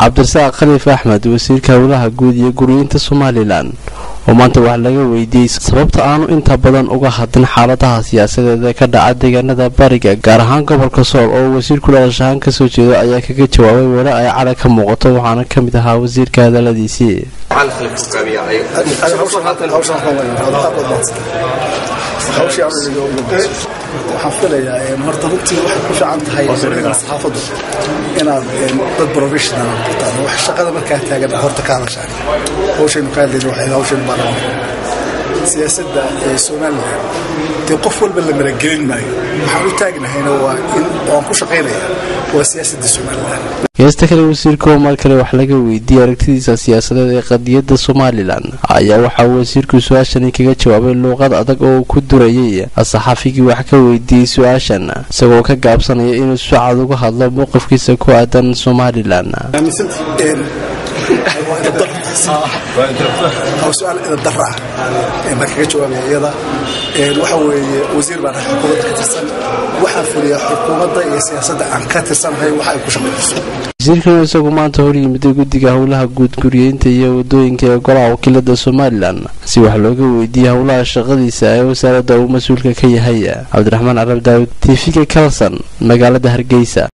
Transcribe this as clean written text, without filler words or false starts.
Cabdirasaaq Khaliif Axmed, wasiirka howlaha guud iyo guryeynta Somalilan, oo maanta wax laga weydiiyey sababta aanu inta badan uga hadlin xaaladaha siyaasadeed ee ka dhaca deegaanada bariga, gaar ahaan gobolka Sool oo wasiirku dhalashahaan kasoo jeedo, ayaa kaga jawaabay weli ay cadha ka muuqato. Waxaana ka mid ahaa wasiirka hadaladiisii. Waxaan filayaa horta runtii waxay ku fiican tahay saxaafaddu inaad dad professional noqotaan, wax shaqada markaa taagan horta ka hadashaan. Hawshaynu ka hadlayna waxay hawshaynu baarlamaanka siyaasadda ee Somaliland, dee qof walba la maragelin maayo. Waxaan u taagnahayna waa in waan ku shaqaynaya waa siyaasadda Somaliland. Heesta kale, wasiirka oo mar kale wax laga weydiiyey aragtidiisa siyaasadeed ee qadiyadda Somalilan, ayaa waxaa wasiirku su-aashani kaga jawaabay luuqad adag oo uu ku durayay saxaafigii wax ka weydiiyey su-aashan, isagoo ka gaabsanaya inuu si cad uga hadlo mowqifkiisa ku aadan Somalilan. Su-aal idadara ah baan kaga jawaabaya iyada. Waxa weeye, wasiir baan ahay xukuumadda ka tirsan, waxaan fuliyaa xukuumadda iyo siyaasadda aan ka tirsanahay waxa ay ku shaqayso. Wasiirkan isagu maanta hor yimiday guddiga howlaha guud, guryeynta iyo wadooyinka ee golaha wakiilada Somalilan si wax looga weydiiyey howlaha shaqadiisa ee wasaaradda uu mas-uulka ka yahay. Cabdiraxmaan Carab Daawud, TV-ga Kalson, magaalada Hargeysa.